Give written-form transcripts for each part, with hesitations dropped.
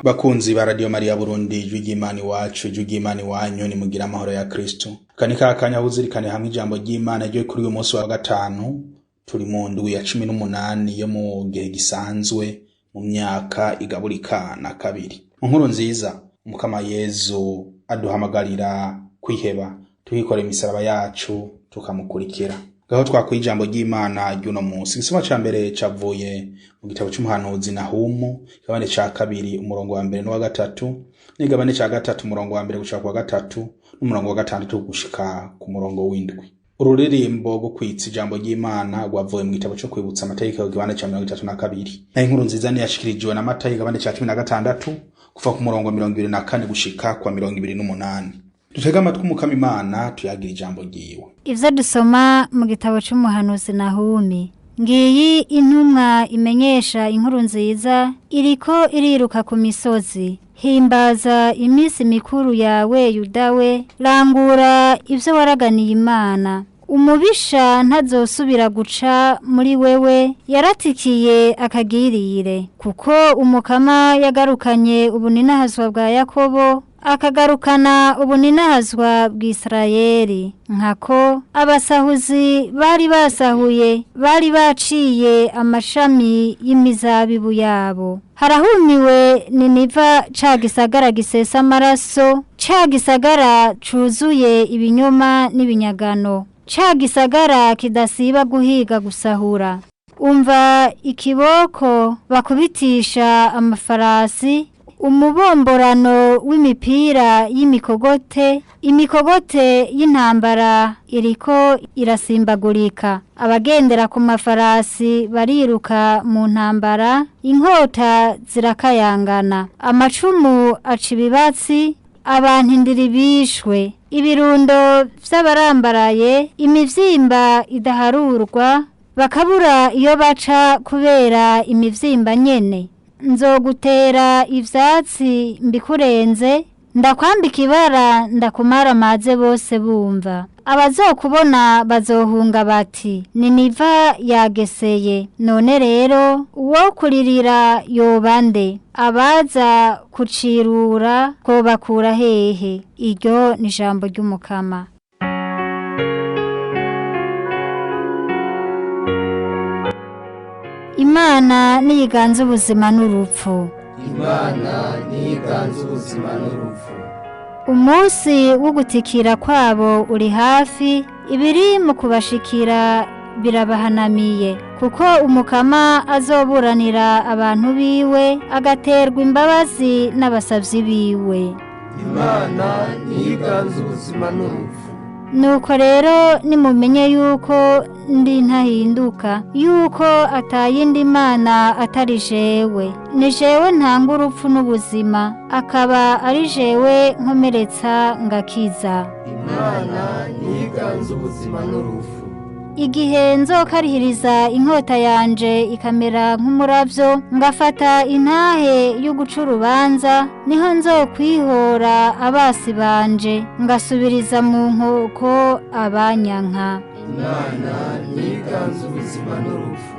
Bakunzi ba Radio Maria Burundi, ijwi ry'Imana iwacu, ijwi ry'Imana iwanyu, nimugira amahoro ya Kristo. Aka ni ka kanya uzirikane hamwe ijambo ry'Imana ryo kuri uyu munsi wa gatanu, turi mu ndwi ya 18 yo mu gihe gisanzwe mu myaka igaburika na kabiri. Mu nkuru nziza, Umukama Yezu aduhamagarira kwiheba, tukikora imisaraba yacu tukamukurikira. Gaho twakwiye ijambo ry'Imana ry'uno munsi. Igisoma ca mbere cavuye mu gitabo c'umuhanuzi Nahumu, igabane ca kabiri umurongo wa mbere n'uwa gatatu, n'igabane ca gatatu umurongo wa mbere gushika ku wa gatatu, n'umurongo wa gatandatu gushika ku murongo w'indwi. Ururirimbo rwo kwitsa ijambo ry'Imana rwavuye mu gitabo co kwibutsa amategeko igabane ca 32. Nayo inkuru nziza niyashikirijwe na Matayo igabane ca 16 kuva ku murongo wa 24 gushika kwa 28. Dutega amatwi Umukama Imana tuyagira ijambo ryiwe. Ivyo dusoma mu gitabo c'umuhanuzi Nahumi. Ngiyi intumwa imenyesha inkuru nziza iriko iriruka ku misozi. Himbaza iminsi mikuru yawe Yudawe, rangura ivyo waraganiye Imana. Umubisha ntazosubira guca muri wewe, yaratikiye akagirire, kuko Umukama yagarukanye ubuninahazwa bwa Yakobo, akagarukana ubuninahazwa bw'Isirayeli. Nkako abasahuzi bari basahuye, bari baciye amashami y'imizabibu yabo. Harahumiwe Niniva, ca gisagara gisesa amaraso, ca gisagara cuzuye ibinyoma n'ibinyagano, ca gisagara kidasiba guhiga gusahura. Umva ikiboko bakubitisha amafarasi, umubomborano w'imipira y'imikogote, imikogote y'intambara iriko irasimbagurika. Abagendera ku mafarasi bariruka mu ntambara, inkota zirakayangana, amacumu aca ibibatsi, abantu indiri bishwe, ibirundo vy'abarambaraye, imivyimba idaharurwa, bakabura iyo baca kubera imivyimba nyene. Nzogutera ivyatsi mbikurenze, ndakwambika ibara, ndakumara amaze bose bumva. Abazokubona bazohunga bati, Niniva yageseye. None rero uwo kuririra yobande, abaza kucirura kobakura hehe? Iryo ni ijambo ry'Umukama. Imana niyiganza ubuzima n'urupfu. Imana niyiganza ubuzima n'urupfu. Umunsi w'ugutikira kwabo uri hafi, ibiri mu kubashikira birabahanamiye, kuko Umukama azoburanira abantu biwe, agaterwa imbabazi n'abasavyi biwe. Imana niyiganza ubuzima n'urupfu. Nuko rero nimumenye yuko ndi ntahinduka, yuko atayindi mana atari jewe. Ni jewe ntanga urupfu n'ubuzima, akaba ari jewe nkomeretsa ngakiza. Imana niyiganza ubuzima n'urupfu. Igihe nzokarihiriza inkota yanje ikamera nk'umuravyo, ngafata intahe yo guca urubanza, niho nzokwihora abasi banje, ngasubiriza mu nkoko abanyanka. Imana niyiganza ubuzima n'urupfu.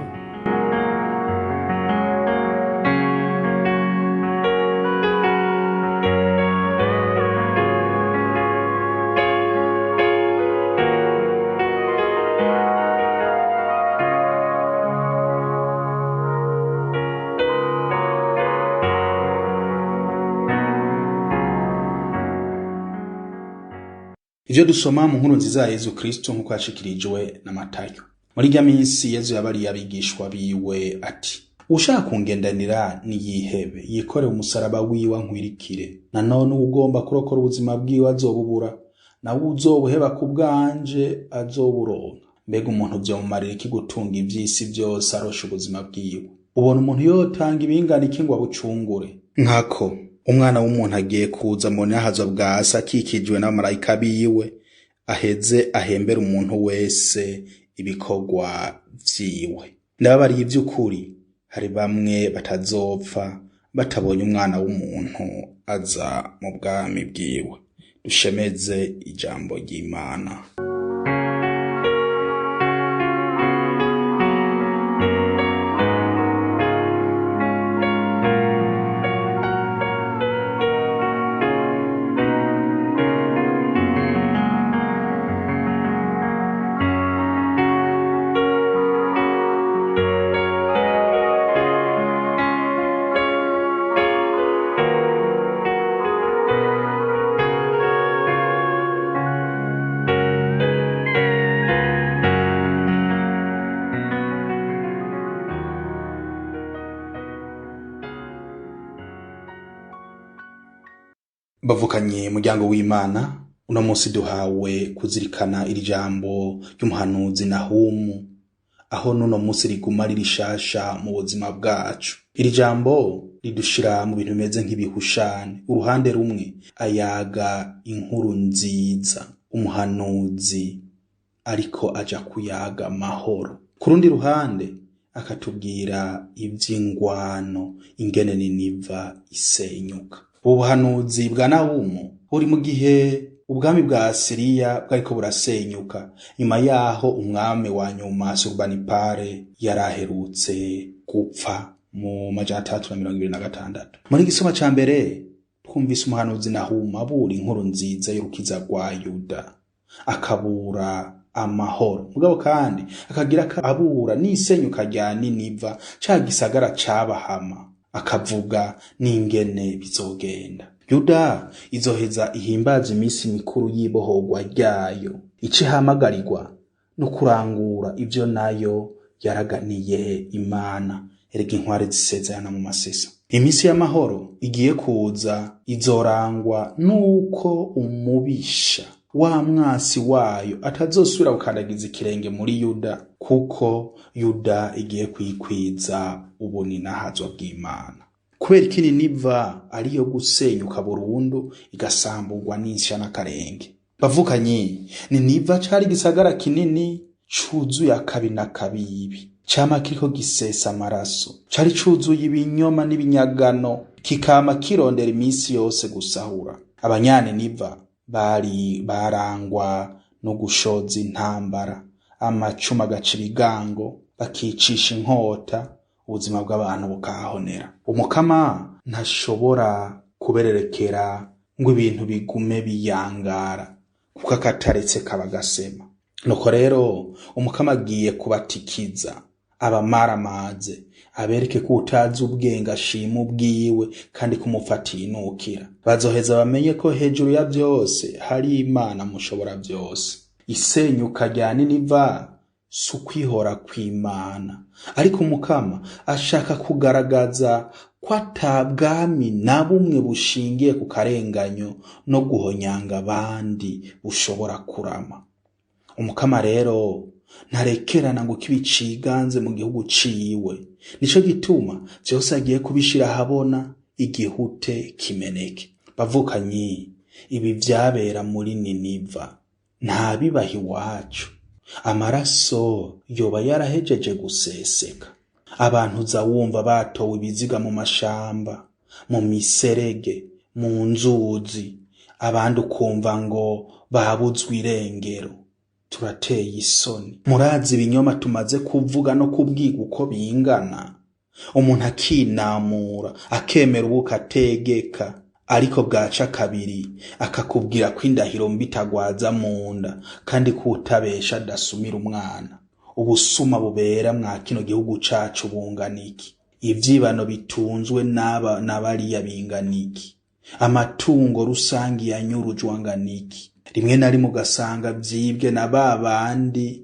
Ivyo dusoma mu nkuru nziza ya Yezu Kristo nkuko yashikirijwe na Matayo. Muri rya minsi Yezu yabariye abigishwa biwe ati: ushaka kungendanira niyihebe, yikore umusaraba wiwe ankwirikire. Nanone ugomba kurokora ubuzima bwiwe azobubura, nawe uzobuheba ku bwanje azoburonka. Mbega umuntu vyomumarira iki gutunga ivy'isi vyose arosha ubuzima bwiwe? Ubona umuntu yotanga ibingana iki ngo abucungure? Nkako umwana w'umuntu agiye kuza mu nahazwa bwa se akikijwe n'abamarayika biwe, aheze ahembera umuntu wese ibikorwa vyiwe. Ndababariye ivy'ukuri, hari bamwe batazopfa batabonye umwana w'umuntu aza mu bwami bwiwe. Dushemeze ijambo ry'Imana. Bavukanye muryango w'Imana, uno munsi duhawe kuzirikana iri jambo ry'umuhanuzi Nahumu, aho n'uno munsi riguma riri rishasha mu buzima bwacu. Iri jambo ridushira mu bintu bimeze nk'ibihushane. Uruhande rumwe ayaga inkuru nziza, umuhanuzi ariko aja kuyaga amahoro. Ku rundi ruhande akatubwira ivy'ingwano, ingene Niniva isenyuka. Ubu buhanuzi bwa Nahumu buri mu gihe ubwami bwa Asiriya bwariko burasenyuka, nyuma yaho umwami wa nyuma Asurbanipale yaraherutse gupfa mu 626. Muri igisoma ca mbere twumvise umuhanuzi Nahumu abura inkuru nziza y'urukiza rwa Yuda, akabura amahoro, mugabo kandi akagira abura n'isenyuka rya Niniva, ca gisagara cabahama, akavuga n'ingene bizogenda. Yuda izoheza ihimbaza iminsi mikuru y'ibohorwa ryayo, ico ihamagarirwa no kurangura ivyo nayo yaraganiye Imana. Erega inkware zisezerana mu masesa. Iminsi y'amahoro igiye kuza izorangwa n'uko umubisha wa mwasi wayo atazosubira gukandagiza ikirenge muri Yuda, kuko Yuda igiye kwikwiza ubuninahazwa bw'Imana. Kubera iki Niniva ariyo gusenyuka burundu, igasamburwa n'insya n'akarenge? Bavukanye, Niniva cari igisagara kinini cuzuye akabi n'akabibi, cama kiriko gisesa amaraso, cari cuzuye ibinyoma n'ibinyagano, kikama kirondera iminsi yose gusahura. Abanyaniniva bari barangwa no gushoza intambara, amacumu agaca ibigango, bakicisha inkota, ubuzima bw'abantu bukahonera. Umukama ntashobora kubererekera ngo ibintu bigume biyangara, kuko akataretse kaba gasema. Nuko rero umukama agiye kubatikiza, abamaramaze, abereke ko utazi ubwenge ashima ubwiwe kandi kumufatiye inukira. Bazoheza bamenye ko hejuru ya vyose hari Imana mushobora vyose. Isenyuka rya Niniva si ukwihora kw'Imana, ariko umukama ashaka kugaragaza ko ata bwami na bumwe bushingiye ku karenganyo no guhonyanga abandi bushobora kurama. Umukama rero ntarekerana ngo kibi ciganze mu gihugu ciwe. Nico gituma vyose agiye kubishira ahabona, igihute kimeneke. Bavukanyi, ibi vyabera muri Niniva nta bibaha iwacu. Amaraso yoba yarahejeje guseseka. Abantu uza wumva batowe ibiziga mu mashamba, mu miserege, mu nzuzi, abandi ukumva ngo babuzwe irengero. Turateye isoni. Murazi ibinyoma tumaze kuvuga no kubwiga uko bingana. Umuntu akinamura, akemera ubuko ategeka, ariko bwaca kabiri akakubwira ko indahiro mbi itagwaza mu nda, kandi ko utabesha adasumira umwana. Ubusuma bubera mwa kino gihugu cacu bungana iki? Ivyibano bitunzwe n'aba na bariya bingana iki? Amatungo rusangi yanyurujwe angana iki? Rimwe na rimwe ugasanga vyibwe na ba bandi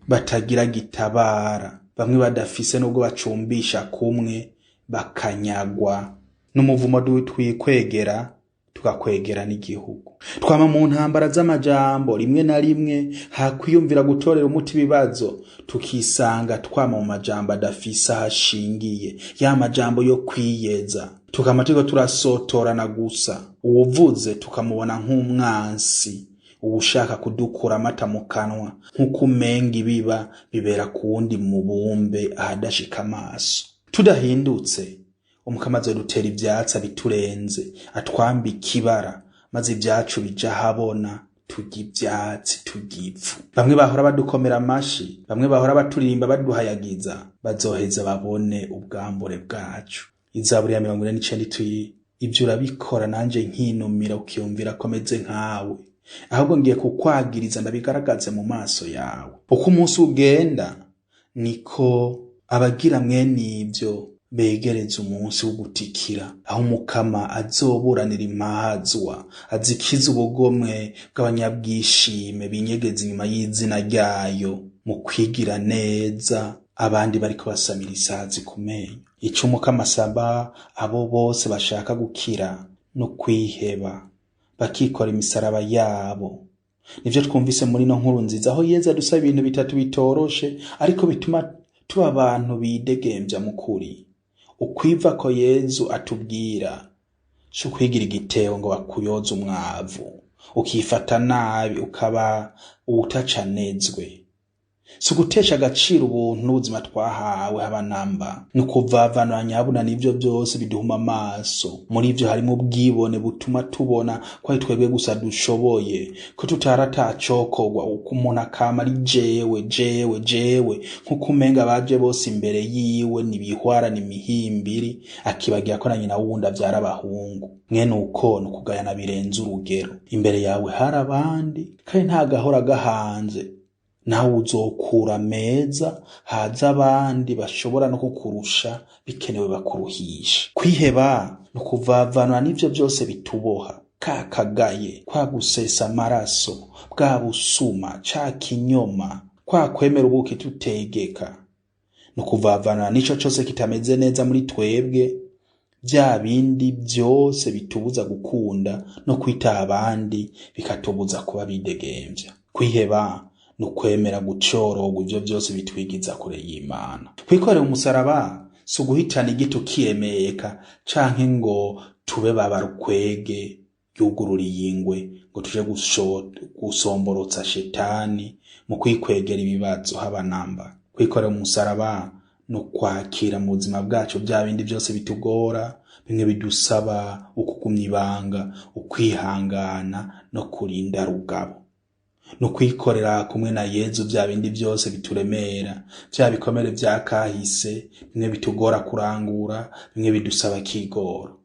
batagira gitabara, bamwe badafise n'ubwo bacumbisha kumwe, bakanyagwa n'umuvumo twikwegera, tugakwegera n'igihugu. Twama mu ntambara z'amajambo, rimwe na rimwe hakwiyumvira gutorera umuti ibibazo, tukisanga twama mu majambo adafise aho ashingiye, ya majambo yo kwiyeza. Tukama turiko turasotorana gusa, uwuvuze tukamubona nk'umwansi, uwushaka kudukura amata mu kanwa, nk'uko umenga ibiba bibera ku wundi mubumbe ahadashika amaso. Tudahindutse, umukama azodutera ivyatsi abiturenze, atwambike ibara, maze ivyacu bija ahabona, turya ivyatsi turya ivu. Bamwe bahora badukomera amashi, bamwe bahora baturirimba baduhayagiza, bazoheza babone ubwambure bwacu. Izaburi ya 49 ituyi, ivyo urabikora nanje nkinumira, ukiyumvira ko meze nkawe, ahubwo ngiye kukwagiriza ndabigaragaze mu maso yawe. Uko umunsi ugenda niko abagira mwene ivyo begereza umunsi wo gutikira, aho umukama azoburanira impahazwa, azikiza ubugomwe bw'abanyabwishime binyegeza inyuma y'izina ryayo mu kwigira neza abandi bariko basamira isazi ku menyo. Ico umukama asaba abo bose bashaka gukira no kwiheba, bakikora imisaraba yabo. Nivyo twumvise muri ino nkuru nziza, aho Yezu adusaba ibintu bitatu bitoroshe ariko bituma tuba abantu bidegemvya mu kuri. Ukwiva ko Yezu atubwira si ukwigira igitebo ngo bakuyoze umwavu, ukifata nabi ukaba uwutacanezwe. Si ugutesha agaciro ubuntu n'ubuzima twahawe haba namba, ni ukuvavanura nyabuna n'ivyo vyose biduhuma amaso. Muri ivyo harimwo ubwibone butuma tubona ko ari twebwe gusa dushoboye, ko tutari atacokorwa, uko umuntu akama ari jewe jewe jewe, nk'uko umenga abaje bose imbere yiwe nibihwara n'imihimbiri, akibagira ko na nyina wundi avyara abahungu. Mwene uko ni ukugayana birenze urugero. Imbere yawe hari abandi kandi nta gahora gahanze, nawe uzokura meza haza abandi bashobora no kukurusha, bikenewe bakuruhisha. Kwiheba ni ukuvavanura n'ivyo vyose bituboha, ka kagaye, kwa gusesa amaraso, bwa busuma, ca kinyoma, kwa kwemera ubuki tutegeka. Ni ukuvavanura n'ico cose kitameze neza muri twebwe, vya bindi vyose bitubuza gukunda no kwitaha abandi, bikatubuza kuba bidegemvya. Kwiheba ni ukwemera gucorogwa ivyo vyose bitwigiza kure y'Imana. Kwikorera umusaraba si uguhitana igiti ukiremeka canke ngo tube babarukwege yugururiye ingwe ngo tuje gusomborotsa shetani mu kwikwegera ibibazo haba namba. Kwikorera umusaraba ni ukwakira mu buzima bwacu vya bindi vyose bitugora, bimwe bidusaba ukugumya ibanga, ukwihangana no kurinda rugabo. Ni ukwikorera kumwe na Yezu vya bindi vyose bituremera, vya bikomere vya kahise, bimwe bitugora kurangura, bimwe bidusaba kigoro.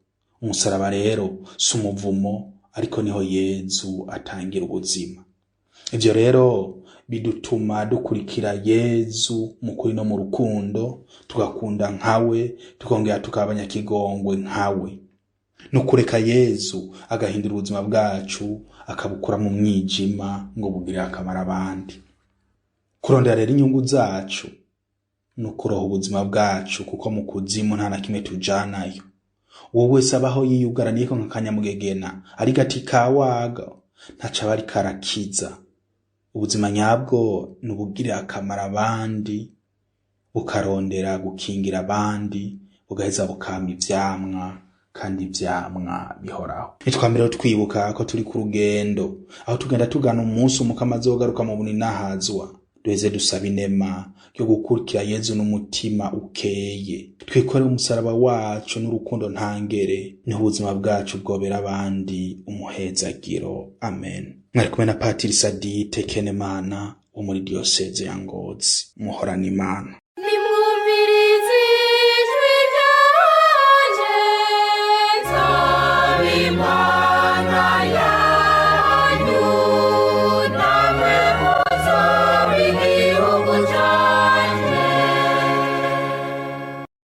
Umusaraba rero si umuvumo, ariko niho Yezu atangira ubuzima. Ivyo rero bidutuma dukurikira Yezu mu kuri no mu rukundo, tugakunda nkawe, tukongera tukaba abanyakigongwe nkawe. Ni ukureka Yezu agahindura ubuzima bwacu, akabukura mu mwijima ngo bugirire akamaro abandi. Kurondera rero inyungu zacu ni ukuroha ubuzima bwacu, kuko mu kuzimu nta na kimwe tujanayo. Uwo wese abaho yiyugaraniyeko nka kanyamugegena, ari gati ka waga, ntaco aba ariko arakiza. Ubuzima nyabwo ni ubugirira akamaro abandi, bukarondera gukingira abandi, bugaheza bukama ivyamwa, kandi ivyamwa bihoraho. Nitwamere twibuka ko turi ku rugendo, aho tugenda tugana umunsi Umukama azogaruka mu buninahazwa. Duheze dusaba inema yo gukurikira Yezu n'umutima ukeye, twikorere umusaraba wacu n'urukundo ntangere, niho ubuzima bwacu bwobera abandi umuhezagiro. Amen. Mwari kumwe na Patiri Sadite Kenemana wo muri Diyoseze ya Ngozi. Muhorane Imana.